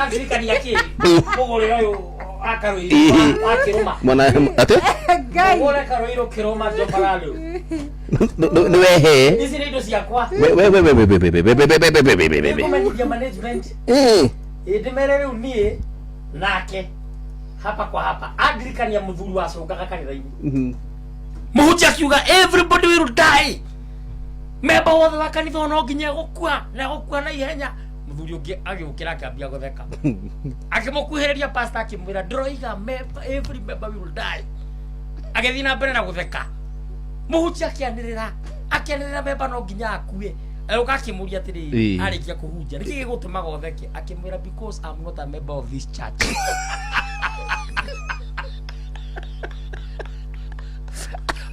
Ũrandirikania kĩ? Mũgũrĩre ũyũ akarũirũ akĩrũma. Mwana atĩ Ngai. Mũgũre karũirũ kĩrũma njombararũ. nĩ wehe. Ici nĩ indo ciakwa. We we we we we we we we we we we we we we we. Nĩngũmenyithia management. Ĩ ndĩmere rĩu niĩ nake hapa kwa hapa andirikania mũthuri wacũngaga kanitha-inĩ. Mũhunjia akiuga, "Everybody will die." Memba wothe wa kanitha ũyũ no nginya egũkua na egũkua na ihenya. Mũthuri ũngĩ agĩũkĩra akĩambia gũtheka, akĩmũkuhĩrĩria pastor, akĩmwĩra, "Ndĩroiga member, every member will die." Agĩthiĩ na mbere na gũtheka. Mũhunjia akĩanĩrĩra, akĩanĩrĩra, member no nginya akue. Agĩũka akĩmũria atĩrĩrĩ, arĩkia kũhunjia, "Nĩkĩ gĩgũtũmaga ũtheke?" Akĩmwĩra, "Because I'm not a member of this church."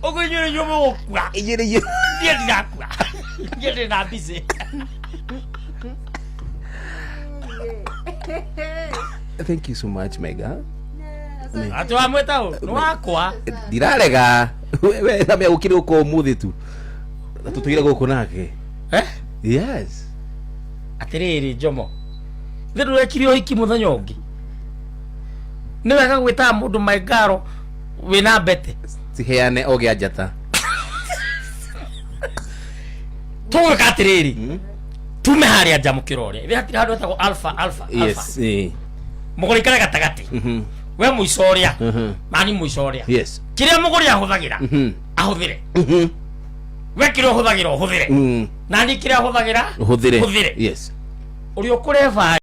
Ũguo inyuĩ nĩ inyuĩ mũgũkua. Inyuĩ nĩ inyuĩ. Niĩ ndirakua, niĩ ndĩ na busy. Thank you so much, Mega. Atĩ wamwĩta ũ nĩ wakwa. Ndirarega. We na mea gũkĩrĩ gũkũ ũmũthĩ tu. Na tũtũire gũkũ nake. Eh? Yes. Atĩrĩrĩ Njomo, thĩ ndũrekire ũhiki mũthenya ũngĩ, nĩ wega gwĩtaga mũndũ maingaro wĩna mbete. Ciheane o gĩa njata. Tũgwĩka atĩrĩrĩ, tume harĩa nja mũkĩra ũrĩa thĩ hatirĩ handũ hetagwo Alpha, Alpha, Alpha. Yes. Eh. Mũgũri ikare gatagatĩ. We mũico ũrĩa mani mũico ũrĩa. Kĩrĩa mũgũri ahũthagĩra ahũthĩre. We kĩrĩa ũhũthagĩra ũhũthĩre. Nani kĩrĩa ahũthagĩra Ũhũthĩre. hũthĩre. Yes. Ũrĩa ũkũreba.